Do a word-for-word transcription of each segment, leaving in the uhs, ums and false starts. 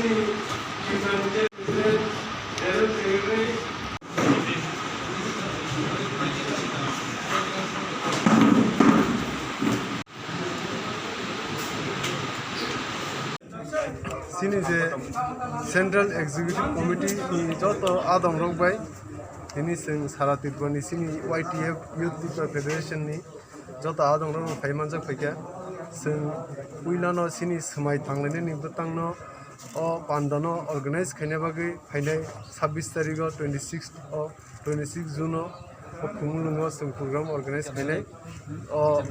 Chini je Central Executive Committee ni joto adong rok bai tini chwng sara Tripura ni chini Y T F Youth Tripura Federation ni joto adong rok phai manjak phaikha. Chwng puilano chini swmai thanglainani bwtangno o pandano organize khaina bagwi phainai sabbish tarigo, twenty six o twenty six June o, o Khumulwngo chwng program organize khainai. O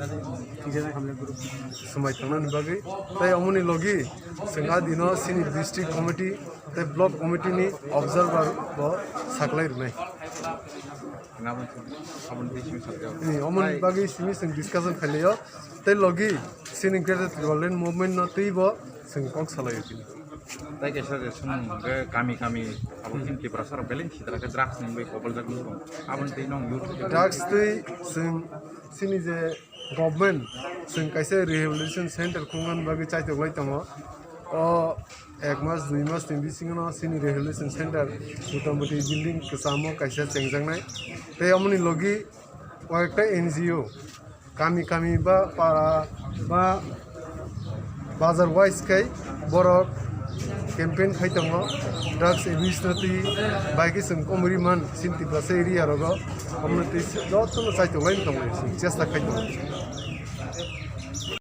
swmai thangnani bagwi. Tei omoni logi chwng a dino chini district committee tei block committee ni observer bo saklai rwnai. Ni omoni bagwi simi chwng discussion khailaio. Tei logi chini Greater Tipraland movement no twibo chwng kok salaio chini. Tai kaisa je sumung hwnkhe kami kami abo chini Tiprasa rok belai sitra khe drugs ni wngwi koboljak wng tong. Aboni twi nwng youth Drugs twi chwng chini je government chwng kaisa rehabilitation center khungna bagwi chaitok lai tongo. O ek mas dui mas ni bisingo chini rehabilitation center motamoti building kwchamo kaisa chengjaknai. Tei omoni logi o ekta N G O kami kami ba para ba bazar wise khai borok campaign khai tongo, drugs abuse no twi bai khe chwng komori man chini Tiprasa area rogo, omono twi jotono chaitok lai tongo, chwng chesta khai tongo.